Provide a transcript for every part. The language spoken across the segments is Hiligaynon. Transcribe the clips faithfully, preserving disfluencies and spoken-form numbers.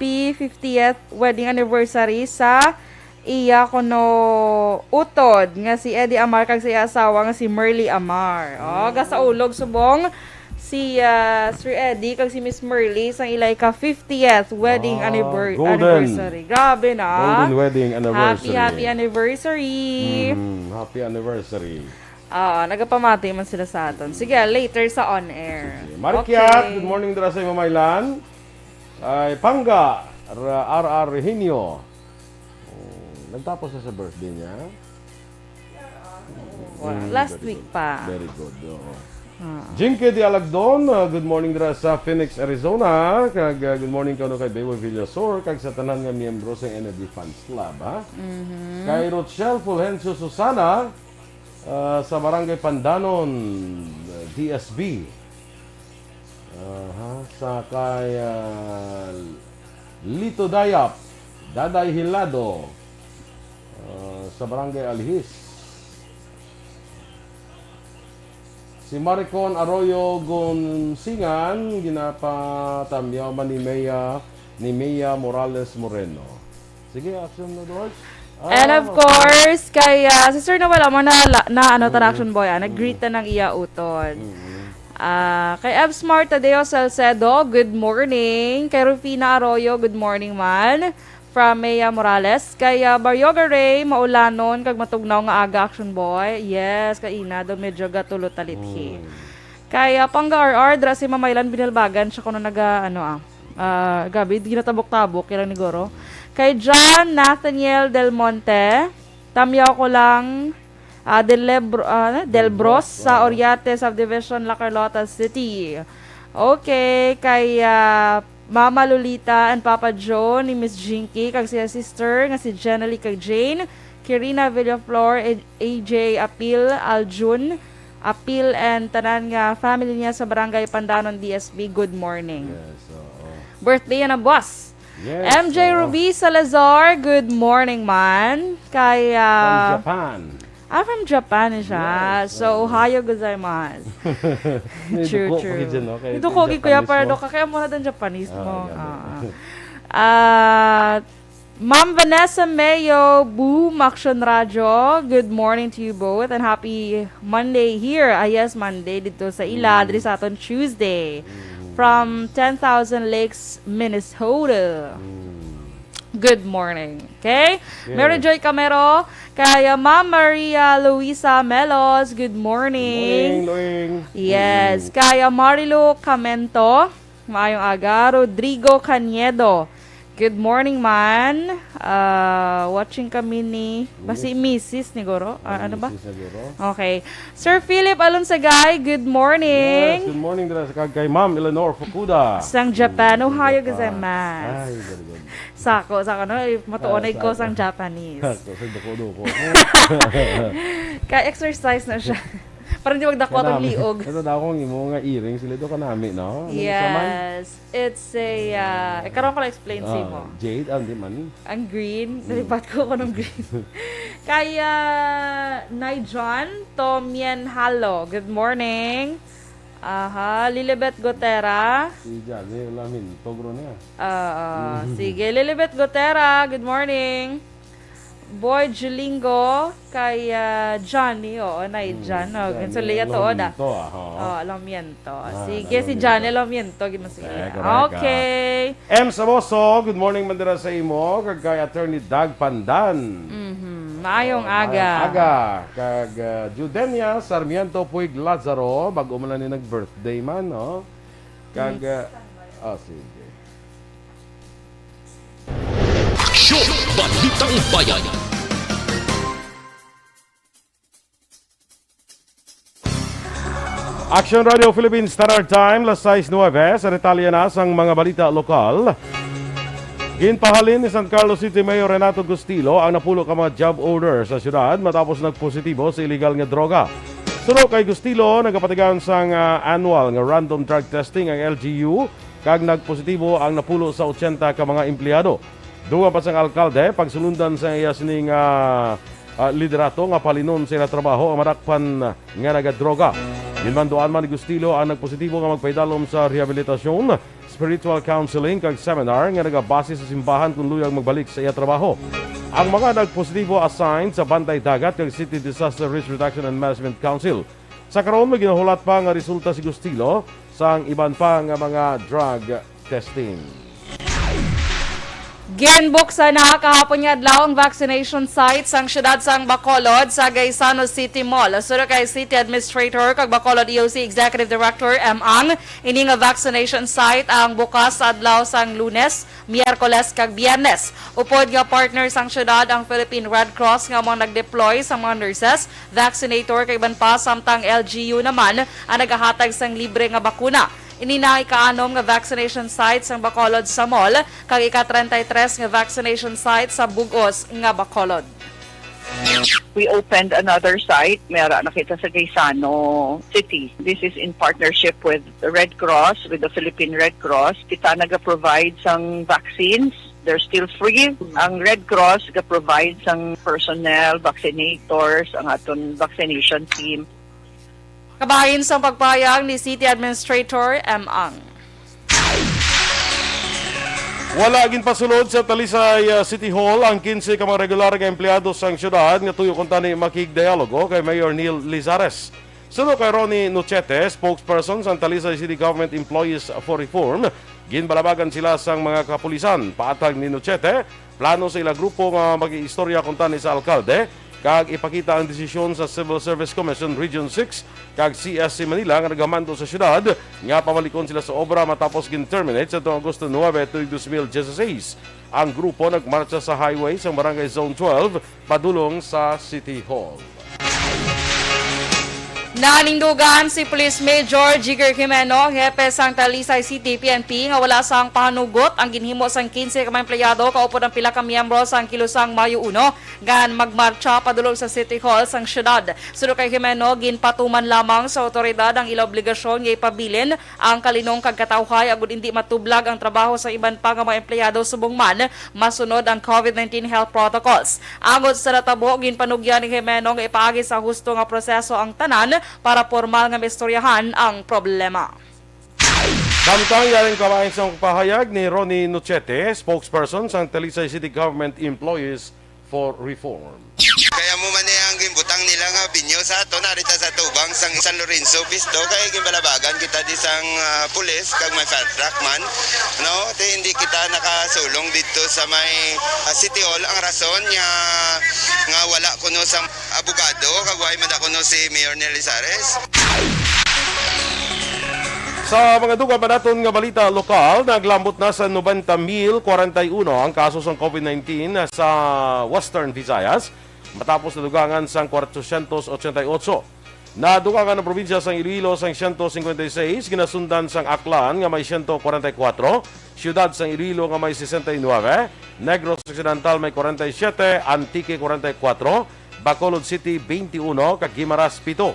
happy fiftieth wedding anniversary sa iya kuno utod nga si Eddie Amar kag sa iya asawa nga si Merly Amar. Oh, gasaulog subong si, ah, Sir Eddie kag si Miss Merly sang ilay ka fiftieth wedding Ah, anniver-, golden. anniversary. Grabe na. Golden wedding Happy, anniversary. happy anniversary. Mm, happy anniversary. Ah, nagapamati man sila sa aton. Sige, later sa on air. Sige. Marikyat, Okay. good morning dira sa imo, Mailan. Ay, Panga, R R Rehinio. Oh, nagtapos na sa birthday niya? Wa-, Mm, last very week good. pa. Very good, oo. Ah. Jinky de Alagdon, uh, good morning dira sa Phoenix, Arizona. Kag, uh, good morning kano kay Beboy Villasor, kag sa tanan nga miyembro sa N F D Fans Club, ha? Mhm. Kay Rochelle Fulgencio Susana, uh, sa Barangay Pandanon, uh, D S B. Aha, sa kay, uh, Lito Dayap, Daday Hilado, uh, sa Barangay Alihis. Si Maricon Arroyo Gunsingan, ginapatamyaw man ni Mia, ni Mia Morales Moreno. Sige, action na, George. And of Ah, course, kay, ah, si Sir Noel Amor na, na ano, ta na Mm. Action Boy, ah, nag-greet Mm. na ng iya utod. Mm. Ah, kay Ev Smart Tadeo Salcedo, good morning. Kay Rufina Arroyo, good morning man. From Mea Morales. Kay, ah, Baryoga Ray, maulanon kag matugnaw nga aga, Action Boy. Yes, kay ina daw medyo gatulo talithi. Mm. Kay, ah, Pangga R R, dra si Mamaylan Binalbagan, siya kuno naga, ano, ah, ah, gabi, ginatabok-tabok, kaya lang ni Goro. Kay John Nathaniel Del Monte, tamyaw ko lang, ah, Del Lebro-, ah, ano? Del Bros Bros, sa oo. Oriate Subdivision, La Carlota City. Okay, kay, ah, Mama Lolita and Papa Joe ni Miss Jinky, kag siya sister nga si Jenely kag Jane, Kirina Villaflor, A J Apil, Aljun Apil, and tanan nga family niya sa Barangay Pandanon, D S B. Good morning. Yes, oo. Birthday yan ang boss. Yes, M J oo. Ruby Salazar, good morning man. Kay, From ah, Japan. Ah, from Japan siya. Yes, So, oo. Ohayo gozaimasu. May True, duko ko true. dyan, no? Kay Ito ko, Japanese kuya, pero mo. Kaya mo na din Japanese Ah, mo. grabe. Ah, ah. Ah, Ma'am Vanessa Mayo, Boom Action Radio, good morning to you both and happy Monday here. Ah, yes, Monday dito sa ila, Mm. diri sa aton Tuesday. Mm. From ten thousand Lakes, Minnesota. Mm. Good morning. Okay? Yeah. Mary Joy Camero, kay, uh, Ma'am Maria Luisa Melos, good morning. Good morning, Luing. Yes, Mm. kay, uh, Marilo Camento, maayong aga. Rodrigo Caniedo, good morning man. Uh, watching kami ni, ba si Yes. Misis ni Goro? Ah, Ah, ano ba? Misis na Goro. Okay. Sir Philip Alonsagay, good morning. Yes, good morning dira sa kag kay Ma'am Eleanor Fukuda. Sang Japan. Mm, Ohayo Japan. gozaimasu. Ay, very good. Sako, sako, no? Eh, matuonay Ah, ko sako. sang Japanese. Sako, sa duko-duko. Kay exercise na siya. Para di magdako atong Kanami. liog. Ito daw kung imo nga earrings, sila ito kanami, no? Ano sa man? Yes. It's a, ah, eh, karon ko na-explain sa Ah, imo. Jade, ah, hindi man. Ang green, Mm. nalipat ko ko ng green. Kaya, Nai John Tomien Halo, good morning. Aha, Lilibet Gotera. Si Johnny Lamin, togro niya. Oo, Mm. sige. Lilibet Gotera, good morning. Boy Julingo, kay, ah, Johnny, oo, na, Mm, John, oh, Johnny so, Leah to, oh, da. Lomiento, ah, oo. Oh, Lomiento. Ah, Sige, si Lomiento. Johnny Lomiento, gid mo sige. Eh, correct, ah. Okay. M Saboso, good morning man dira sa imo, kag kay Attorney Doug Pandan. Mhm. Maayong Oh, aga. maayong aga. Kag, ah, Judenia Sarmiento Puig Lazaro, bag-o man lang ni nag-birthday man, no? Kag, Yes. ah, ah, sige. Aksyon! Balitang Bayan! Action Radio Philippines Standard Time, las sais nuebe, sa detalye na sang mga balita lokal. Ginpahalin ni San Carlos City Mayor Renato Gustilo ang napulo ka mga job order sa syudad matapos nagpositibo sa iligal nga droga. Suno kay Gustilo, nagapatigayon sang, ah, annual nga random drug testing ang L G U, kag nagpositibo ang napulo sa otsenta ka mga empleyado. Dugang pa sang alkalde, pagsulundan sa iya sining, ah, ah, liderato nga pahalinon sa ila trabaho ang madakpan nga nagadroga. Ginmanduan man ni Gustilo ang nagpositibo nga magpahidalom sa rehabilitasyon, spiritual counseling kag seminar nga nagabase sa simbahan kung luyag magbalik sa iya trabaho. Ang mga nagpositibo assigned sa Bantay Dagat kag City Disaster Risk Reduction and Management Council. Sa karon, may ginahulat pa nga resulta sa gustilo sang iban pa nga mga drug testing. Ginbuksan na kahapon nga adlaw ang vaccination site sang siyudad sang Bacolod sa Gaisano City Mall. Suno kay City Administrator kag Bacolod E O C Executive Director M. Ang, ini nga vaccination site ang bukas sa adlaw sang Lunes, Miyerkules kag Biyernes. Upod nga partner sang siyudad ang Philippine Red Cross nga amo ang nag-deploy sang mga nurses, vaccinator kag iban pa, samtang L G U naman ang nagahatag sang libre nga bakuna. Ini na ikaanom nga vaccination site sang Bacolod sa Mall kag ika-treinta y tres nga vaccination site sa bug-os nga Bacolod. We opened another site, may ara na kita sa Gaisano City. This is in partnership with the Red Cross, with the Philippine Red Cross. Kita naga-provide sang vaccines. They're still free. Ang Red Cross ga-provide sang personnel, vaccinators, ang aton vaccination team. Kabahin sang pagpahayag ni City Administrator M. Ang. Wala ginpasulod sa Talisay uh, City Hall ang kinse ka mga regular nga empleyado sang syudad nga tuyo kuntani makigdialogo kay Mayor Neil Lizares. Suno kay Ronnie Nuchete, spokesperson sang Talisay City Government Employees for Reform, ginbalabagan sila sang mga kapulisan. Paathag ni Nuchete, plano sa ila grupo nga mag-iistorya kuntani sa alkalde kag ipakita ang desisyon sa Civil Service Commission Region six kag C S C Manila nga nagamando sa syudad nga pabalikon sila sa obra matapos gin-terminate sa tuong Agosto nuebe tuig dos mil diyesisais. Ang grupo nagmartsa sa highway sa Barangay Zone twelve padulong sa City Hall. Nanindugan si Police Major Jigger Jimeno, hepe sang Talisay City P N P, nga wala sang pahanugot ang ginhimo sang kinse ka mga empleyado kaupod ang pila ka miyembro sang Kilusang Mayo Uno nga magmartsa padulong sa City Hall sang syudad. Suno kay Jimeno, ginpatuman lamang sa awtoridad ang ila obligasyon nga ipabilin ang kalinong kag katawhay agud indi matublag ang trabaho sa iban pa nga mga empleyado subong man masunod ang COVID nineteen health protocols. Angot sa natabo, ginpanugyan ni Jimeno nga ipaagi sa husto nga proseso ang tanan para pormal nga maistoryahan ang problema. Samtang yaring kabahin sang pahayag ni Ronnie Nuchete, spokesperson sang Talisay City Government Employees for Reform. Kaya mo man niya ang ginbutang nila nga binyo sa ato, narita sa tubang sang San Lorenzo Bisto, kay ginbalabagan kita di sang ah, pulis kag may fire truck man. No, te hindi kita nakasulong dito sa may ah, City Hall. Ang rason nga nga wala kuno sang abogado kag wala man kuno si Mayor Nelizares. Sa mga dugang pa naton nga balita lokal, naglambot na sa nobenta mil kwarenta y uno ang kaso sang COVID nineteen sa Western Visayas, matapos nadugangan sang kwatro syentos ochenta y ocho. Nadugangan ang probinsya sang Iloilo sang siyento singkwenta y seis, ginasundan sang Aklan nga may siyento kwarenta y kwatro, siyudad sang Iloilo nga may sesenta y nuebe, Negros Occidental may kwarenta y siyete, Antique kwarenta y kwatro, Bacolod City twenty-one, kag Guimaras pito.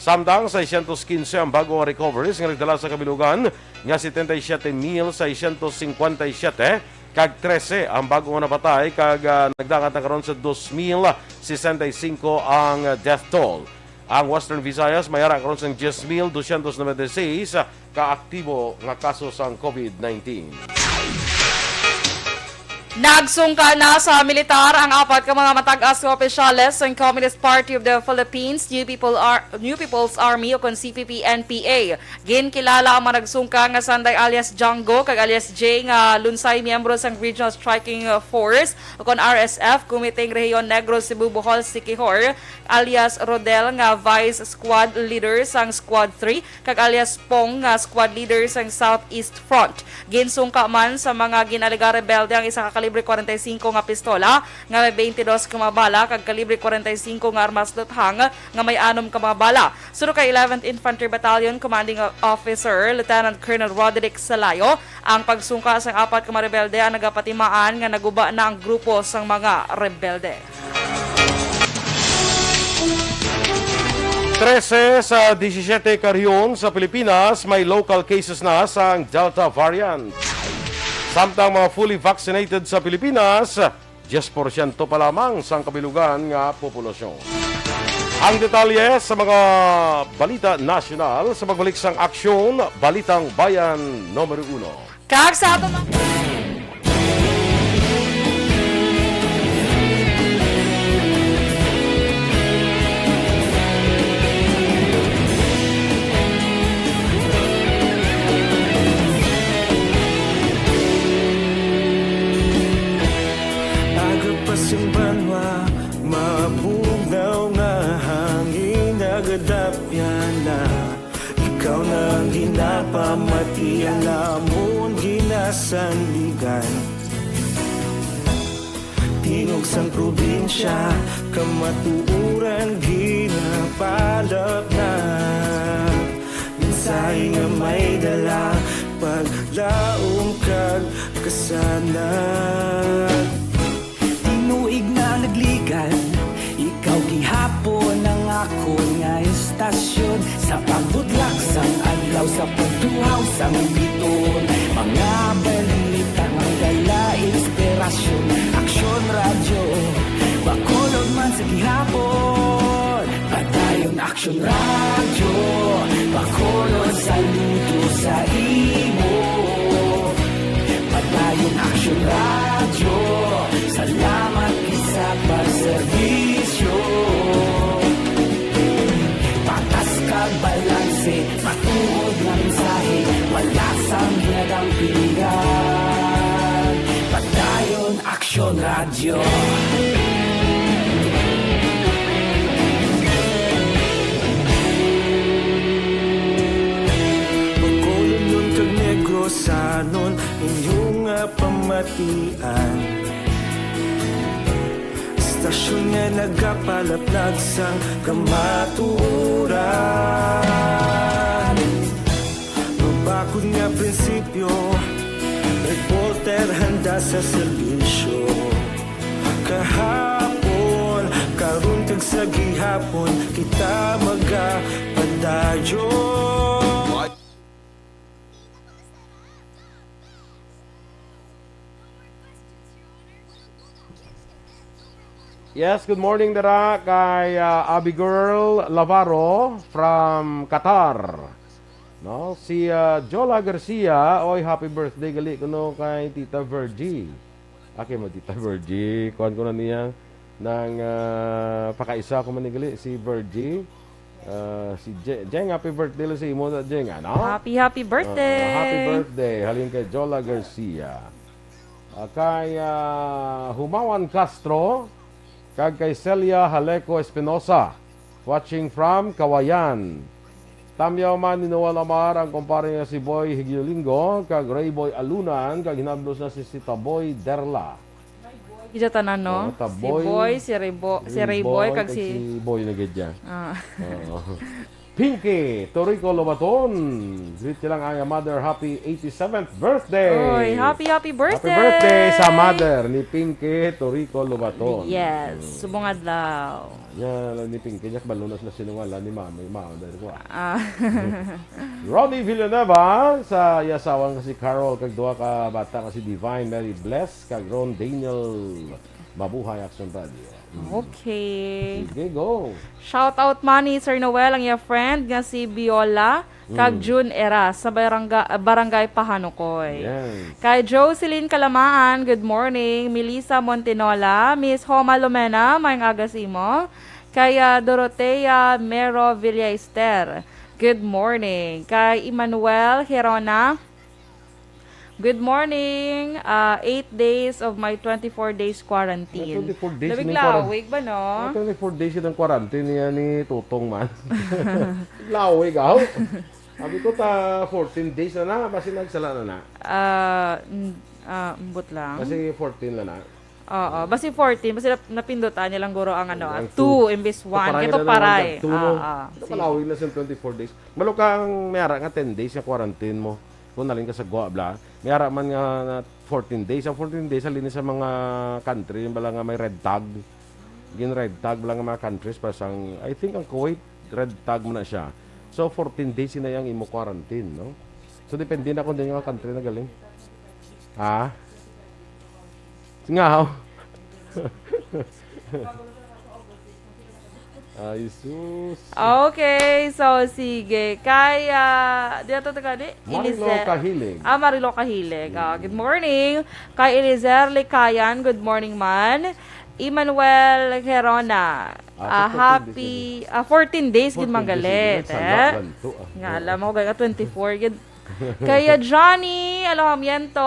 Samtang seiscientos quince ang bag-o nga recoveries nga nagdala sa kabilugan nga setenta y siete mil seiscientos cincuenta y siete, kag trese ang bag-o nga napatay, kag ah, nagdangat na karon sa dos mil sesenta y cinco ang death toll. Ang Western Visayas may ara karon sang diyes mil dosyentos nobenta y seis ka aktibo nga kaso sang COVID nineteen. Nagsungka na sa militar ang apat ka mga matag-as nga opisyales sang Communist Party of the Philippines, New People Ar- New People's Army o kon C P P N P A. Ginkilala ang mga nagsungka nga Sanday alias Django kag alias Jay nga lunsay miyembro sang Regional Striking Force o kon R S F, Kumiteng Rehiyon Negros Cebu Bohol Siquijor, alias Rodel nga Vice Squad Leader sang Squad three, kag alias Pong nga squad leader sang Southeast Front. Ginsungka man sa mga gin-alegar rebelde ang isa ka kalibre kwarenta y singko nga pistola nga may twenty-dos ka mga bala kag kalibre kwarenta y singko nga armas luthang nga may anom ka mga bala. Suno kay eleventh Infantry Battalion Commanding Officer Lieutenant Colonel Roderick Salayo, ang pagsungka sang apat ka mga rebelde ang nagapatimaan nga naguba na ang grupo sang mga rebelde. Trese sa disisyete ka rehiyon sa Pilipinas may local cases na sang Delta variant. Samtang mga fully vaccinated sa Pilipinas, diyes porsyento pa lamang sang kabilugan nga populasyon. Ang detalye sa mga balita nasyonal sa pagbalik sang Aksyon, Balitang Bayan numero uno. Kag sa aton Aga pa sing banwa, mabugnaw nga hangin nagadapyan na. Ikaw na ang ginapamati, ang amon ginasandigan. Tingog sang probinsya, kamatuoran ginapalapnag. Mensahe nga may dala, paglaom kag kasanag. Tinuig na nagligan, ikaw gihapon ang akon nga estasyon. Sa pagbudlak sang adlaw, sa pagtuhaw sang biton, mga balita nga dala inspirasyon. Aksyon Radyo, Bacolod man sa gihapon. Padayon Aksyon Radyo, Bacolod saludo sa imo. Padayon Aksyon Radyo, salamat gid sa pagserbisyo. Patas kag balanse, matuod nga mensahe, wala sang ginadampingan. Padayon Aksyon Radyo. Bacolodnon kag Negrosanon, inyo nga pamatian. Estasyon nga nagapalaplag sang kamatuoran. Mabakod nga prinsipyo, reporter handa sa serbisyo. Kahapon, karon kag sa gihapon, kita magapadayon. Yes, good morning dira kay ah, Abby Girl Lavaro from Qatar. No, si ah, Jola Garcia, oy, happy birthday gali kuno kay Tita Virgie. Okay mo, Tita Virgie, kuan ko na niya nang ah, pakaisa ko man ni gali si Virgie. Ah, si Je- Jeng, happy birthday lang sa imo na, Jeng, ano? Happy, happy birthday! Ah, happy birthday halin kay Jola Garcia. Ah, kay ah, Humawan Castro kag kay Celia Haleco Espinosa, watching from Kawayan. Tamyaw man ni Noel Amar ang kumpare nga si Boy Higiolingo kag Rayboy Alunan kag hinablos na si, si Taboy Derla. Gid tanan, no? Oh, Taboy, Si Boy, si Raybo, si Rayboy, kag si si Boy na gid niya. Ah. Oo. Pinky Torico Lobaton. Greet niya lang ang mother, happy eighty-seventh birthday. Oy, happy, happy birthday! Happy birthday sa mother ni Pinky Torico Lobaton. Yes, subong adlaw. Ya, ni Pinky, nya kabalo na sila sinungalan ni mama, yung mama dahil ko. Ah. Ah. Ronnie Villanueva sa iya asawa nga si Carol kag duha ka bata nga si Divine Mary Bless kag Ron Daniel. Mabuhay Action Radio. Mm. Okay. Sige, go. Shout out man ni Sir Noel ang iya friend nga si Viola kag Mm. June Eras sa barangay, barangay Pahanukoy. Yes. Kay Jocelyn Kalamaan, good morning. Melissa Montenola, Miss Homa Lomena, maayong aga sa imo. Kay ah, Dorotea Mero Villaester, good morning. Kay Emmanuel Herona, good morning. Ah, eight days of my twenty-four days quarantine. Ah, twenty-four days Labig ning quaran- lawig ba, no? Ah, twenty-four days yun ang quarantine niya ni Tutong man. Lawig, aw. Sabi ko ta fourteen days na na, basi nagsala na na. Ah, mm, ah, ambot lang. Kasi fourteen na na. Oo, basi fourteen, basi nap- napindutan niya lang guro ang ano, ah, Ang two two. imbis So, one. paray Kito na lang paray. ang two mo. Ah, ah, Ito, sige. palawig na sa twenty-four days. Malo ka ang may ara nga ten days nga quarantine mo. Kung nalin ka sa Goa, bla. May ara man nga na fourteen days. Ang fourteen days, halin sa mga country, yung bala nga may red tag. Gin red tag bala nga mga countries, para sang, I think ang Kuwait, red tag mo na siya. So, fourteen days na yung imo quarantine, no? So, depende na kung din yung country na galing. Ha? Nga, oh. Ay, sus. Okay, so sige. Kay, ah, di ato taga di? Marilo Elizer. Kahilig. Ah, Marilo Kahilig. Ah, good morning. Kay Elizer Likayan, good morning man. Emmanuel Herona, Ah, ah, fourteen happy, ah, fourteen days, gid Fourteen days, manggalit. gid. Sala, Eh? ganto, ah. Nga, alam mo, kaya twenty-four, gid. Kaya Johnny Alojamiento,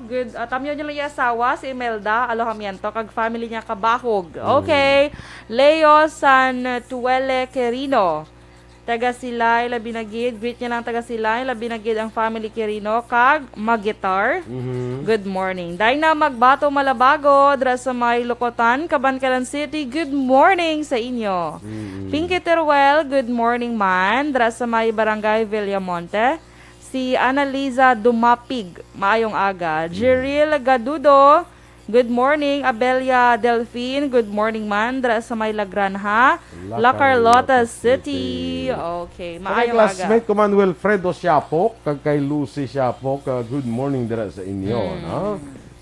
good, uh, tamyo niya lang yung asawa, si Imelda Alojamiento, kag family niya kabahog. Okay. Leo San Tuele Quirino, taga Silay, labi na gid. Greet niya lang taga Silay, labi na gid ang family Quirino, kag Magitar. Mhm. Good morning. Dina Magbato Malabago, dra sa may Lukotan, Kabankalan City. Good morning sa inyo. Mm. Pinky Teruel, good morning man. Dra sa may Barangay Villamonte. Si Annaliza Dumapig, maayong aga. Jeril Gadudo, good morning. Abelia Delfin, good morning man. Dra sa may Lagranha, La Carlota City. Okay, Kay maayong classmate aga. ko man, Wilfredo Siapok, kag kay Lucy Siapok, ah, good morning dira sa inyo, Mm. no?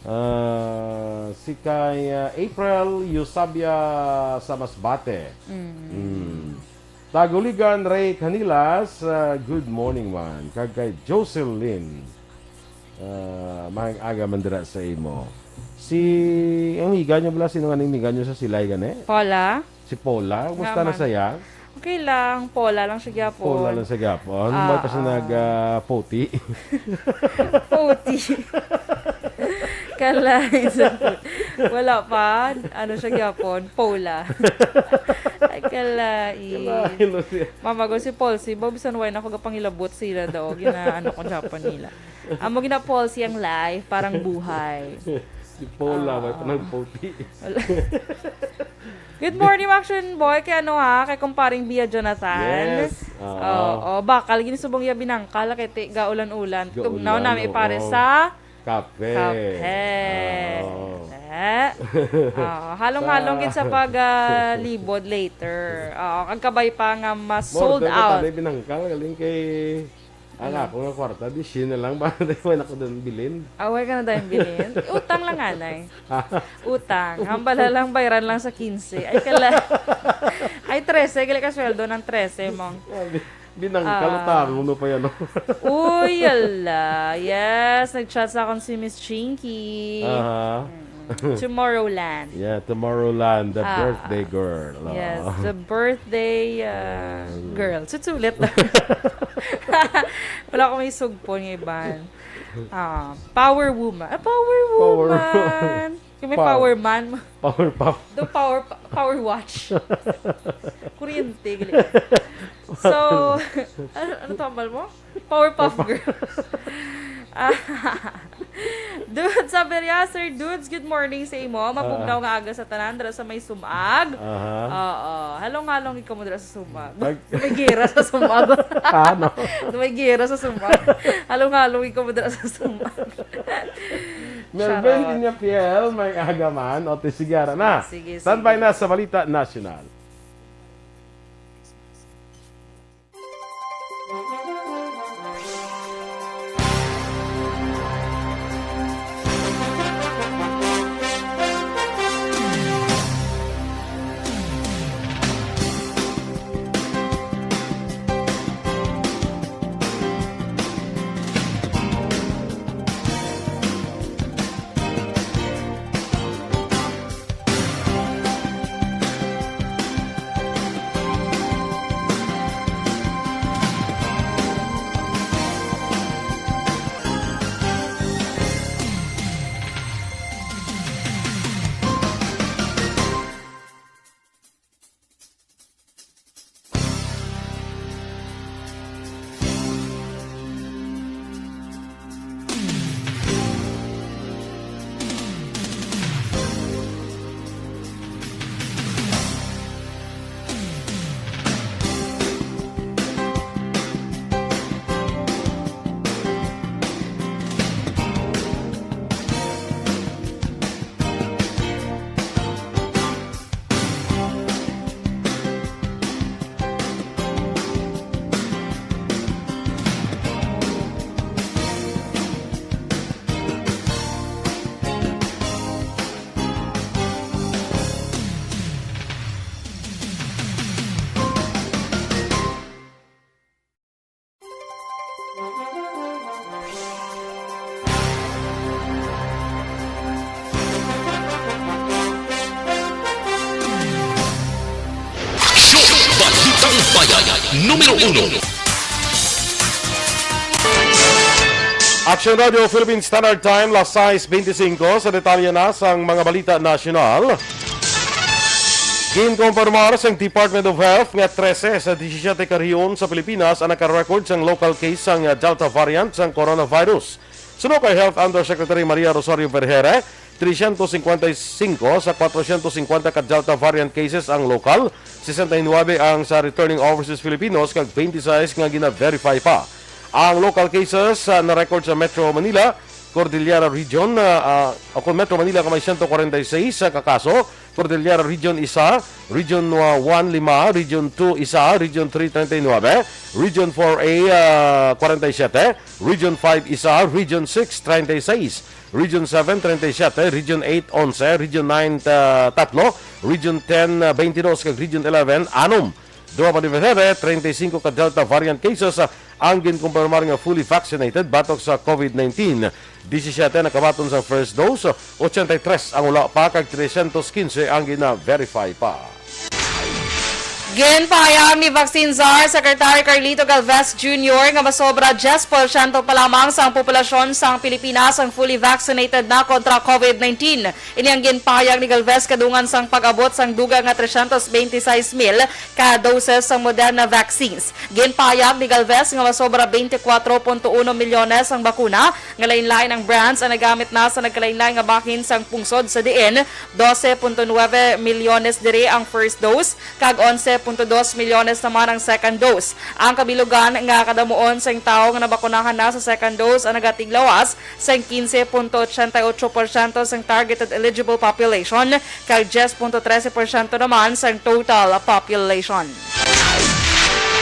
Ah, si kay, ah, April Eusabia sa Masbate. Mm. Mm. Taguligan Ray Canilas, ah, good morning man. Kag kay Jocelyn, ah, maayong aga man dira sa imo. Si, ang miga nyo bala, sino nga ning miga nyo sa Silay gani? Paula? Si Paula, kumusta Nga na man. saya? Okay lang, Paula lang siya gyapon. Paula lang sa Japon. Ah, May pa siya ah. nag ah, poti. Poti. Kalay sa poti. Wala pa. Ano siya gyapon? Paula. Ay, kalay. Kalain mo siya. Mama ko si Paul, si Bob, san why na ako gapangilabot sila daw. Gina, ano ko Japon nila. Amo gina Paul siyang life, parang buhay. Si Paula, may Ah. pa nagpoti. Wala. Good morning, Action Boy. Kay ano ha? Kay kumparing Bia Jonathan. Yes. Oo. Oo. Bakal, gini subong iya binangkal. Kay ti, gaulan-ulan. Tugnaw Gaulan, nami pare oo. sa Kape. Kape. Oo. Eh. Oo. Halong-halong gid sa pag ah, libod later. Oo. Ang kabay pa nga mas More sold than out. Tani binangkal, galing kay ang Ano? ako nga kwarta, di siya na lang. Ba, di ba ako doon bilin? Away ka na dahil bilhin? Utang lang, anay. Utang. Hambala lang, bayran lang sa quince. Ay, kala. Ay, trese. Gali ka sweldo ng trese mong. Binangkal, Ah. Utang mo pa yan, no? Uy, ala. Yes, nag-chat sa akong si Miss Chinky. Aha. Mm. Tomorrowland. Yeah, Tomorrowland, the Ah. birthday girl. Oh. Yes, the birthday uh, Mm. girl. Susulit. Wala ko may sugpon nga iban. Ah, power woman. Ah, power Power woman. Kung may Power. power man, Powerpuff. do power power watch. Kuryente, gali. So, ano, ano to, ambal mo? Powerpuff Girls. Ah, Dudes Aberiaser, Dudes, good morning sa imo. Mapugnaw nga aga sa tanan, dira sa may sumag. Aha. Oo. Halong-halong ikaw mo dira sa sumag. Pag- May gira sa sumag. Ano? May gira sa sumag. Halong-halong ikaw mo dira sa sumag. Melvin Charot. Inya Piel, may aga man. O, ti, sige, ara na. Sige, Standby sige. Na sa Balita National. Numero uno. Action Radio Philippine Standard Time, las sais beintisinko. Sa detalye na sang mga balita nasyonal, ginkonfirmar sang Department of Health nga trese sa disisiete ka rehiyon sa Pilipinas ang naka-record sang local case sang Delta variant sang coronavirus. Suno kay Health Undersecretary Maria Rosario Vergeire, trescientos cincuenta y cinco sa cuatrocientos cincuenta ka Delta variant cases ang lokal, sesenta y nuebe ang sa returning overseas Filipinos, kag twenty-six nga gina-verify pa. Ang local cases, ah, na-record sa Metro Manila, Cordillera Region, ah, ah, o kung Metro Manila nga may siyento kwarenta y seis ka kaso, Cordillera Region isa, Region, ah, one lima, Region two isa, Region three treinta y nuebe, Region four A, ah, kwarenta y siyete, Region five isa, Region six treinta y seis, Region seven treinta y siyete, Region eight onse, Region nine, ah, tatlo, Region ten, ah, twenty-two, kag Region eleven anom. Duha pa ni Vergeire, treinta y cinco ka Delta variant cases, ah, ang ginkumpirmar nga fully vaccinated batok sa COVID nineteen. Disisiete nakabaton sang first dose, ochenta y tres ang wala pa, kag trescientos quince ang gina-verify pa. Ginpahayag ni Vaccine Czar Secretary Carlito Galvez Junior nga masobra diyes porsyento pa lamang sang populasyon sang Pilipinas ang fully vaccinated na kontra COVID nineteen. Ini ang ginpahayag ni Galvez kadungan sang pag-abot sang dugang nga trescientos beintiseis mil ka doses sang Moderna vaccines. Ginpahayag ni Galvez nga masobra twenty-four point one milyones ang bakuna nga lain-lain ang brands ang nagamit na sa nagkalain-lain nga bahin sang pungsod, sa diin dose punto nuebe milyones diri ang first dose kag onse punto dos milyones naman ang second dose. Ang kabilugan nga kadamuon sang tawo nga nabakunahan na sa second dose ang nagatiglawas sang quince punto ochenta y ocho porsyento sang targeted eligible population kag diyes punto trese porsyento naman sang total population.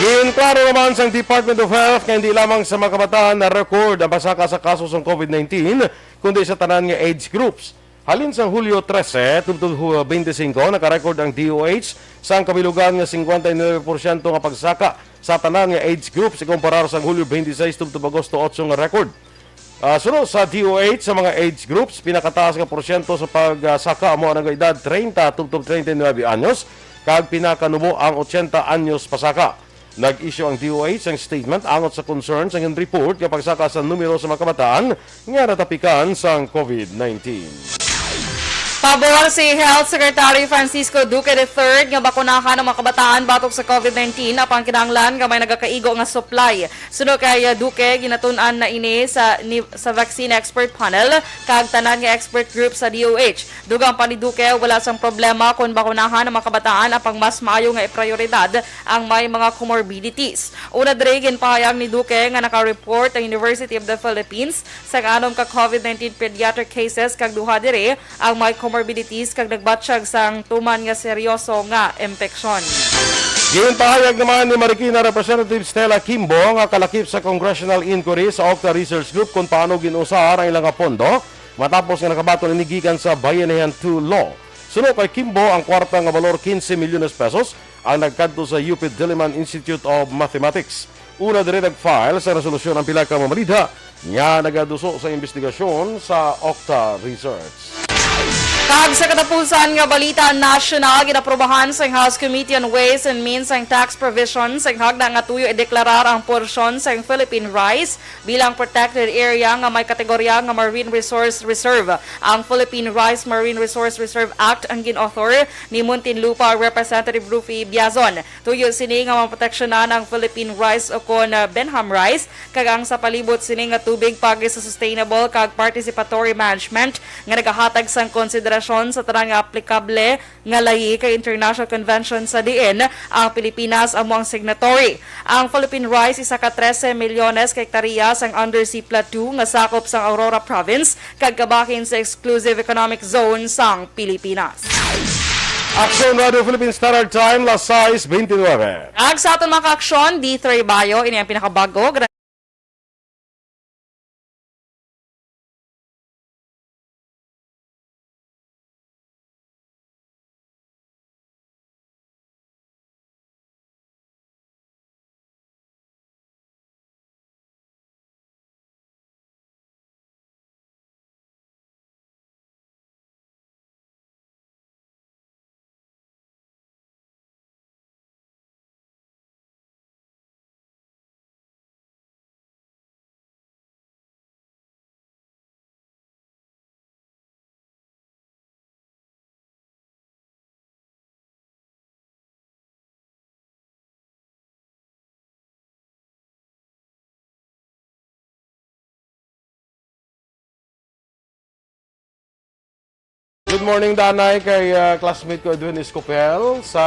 Ginklaro naman sang Department of Health nga hindi lamang sa mga kabataan na-record ang pasaka sa kaso sang COVID nineteen, kundi sa tanan nga age groups. Halin sang Hulyo trese tubtob Hu-, beintisinko, naka-record ang D O H sang kabilugan nga singkwenta y nuebe porsyento nga pagsaka sa tanan nga age groups ikumparar sang Hulyo beintiseis tubtob Agosto otso nga record. Ah, suno sa D O H, sa mga age groups, pinakataas nga porsyento sa pagsaka amo ang nagaedad treinta tubtob treinta y nuebe anyos, kag pinakanubo ang ochenta anyos pasaka. Nag-issue ang D O H sang statement angot sa concern sang report nga pagsaka sa numero sa mga kabataan nga natapikan sang COVID nineteen. Pabor si Health Secretary Francisco Duque the third nga bakunahan ang mga kabataan batok sa COVID nineteen, apang kinahanglan nga may nagakaigo nga supply. Suno kay, uh, Duque, ginatun-an na ini sa, ni, sa vaccine expert panel kag tanan nga expert group sa D O H. Dugang pa ni Duque, wala sang problema kon bakunahan ang mga kabataan, apang mas maayo nga iprioridad ang may mga comorbidities. Una diri, ginpahayag ni Duque nga naka-report ang University of the Philippines sa anom ka COVID nineteen pediatric cases kag duha diri ang may comorbidities kag nagbatsyag sang tuman nga seryoso nga impeksyon. Ginpahayag naman ni Marikina Representative Stella Kimbo nga kalakip sa congressional inquiry sa Octa Research Group kung paano gin-usar ang ilang nga pondo matapos nga nakabaton ini gikan sa Bayanihan two Law. Suno kay Kimbo, ang kwarta nga balor quince milyones pesos ang nagkadto sa U P Diliman Institute of Mathematics. Una diri nag-file sa resolusyon ang pila ka mamanidha nga nagaduso sa investigasyon sa Octa Research. Kag sa katapusan nga balita nasyonal, ginaprubahan sang House Committee on Ways and Means ang tax provision sang hagna nga tuyo ideklarar ang porsyon sang Philippine rice bilang protected area nga may kategorya nga Marine Resource Reserve. Ang Philippine Rice Marine Resource Reserve Act ang gin-author ni Muntinlupa Representative Rufy Biazon. Tuyo sini nga maproteksyonan ang Philippine rice, o kon, ah, Benham rice, kag ang sa palibot sini nga tubig paagi sa sustainable kag participatory management nga nagahatag sang konsiderasyon sa tanan nga aplikable nga layi kay international convention sa diin ang Pilipinas amo ang signatory. Ang Philippine rice isa ka trese milyones ka hektarya sang undersea plateau nga sakop sang Aurora Province kag kabahin sa exclusive economic zone sang Pilipinas. Aksyon Radio Philippine Standard Time, las sais beintinuebe. Kag sa aton mga kaaksyon, D three Bayo, ini ang pinakabag-o. Good morning, Danay, kay, ah, classmate ko, Edwin Escopel, sa,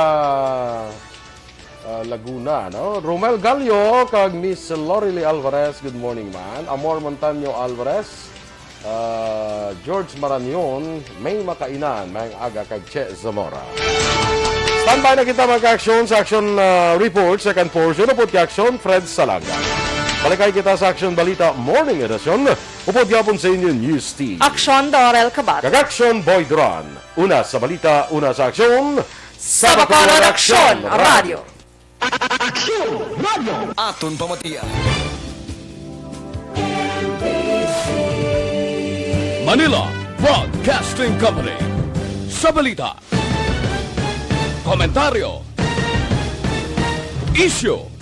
ah, Laguna, no? Romel Gallo kag Miss Lorely Alvarez, good morning, man. Amor Montaño Alvarez, ah, George Marañon, May Makainan, maayong aga kag Che Zamora. Standby na kita, mga ka-aksyon, sa action, ah, report, second portion, upod kay aksyon, Fred Salaga. Balikay kita sa action balita, morning edition, upod gihapon sa inyo, News Team. Aksyon, Dorel Kabat. Kag aksyon, Boy Duran. Una sa balita, una sa aksyon, sa Bacolod Aksyon Radio. Aksyon Radio. Aton pamatiya. Manila Broadcasting Company. Sa balita, komentaryo, isyu,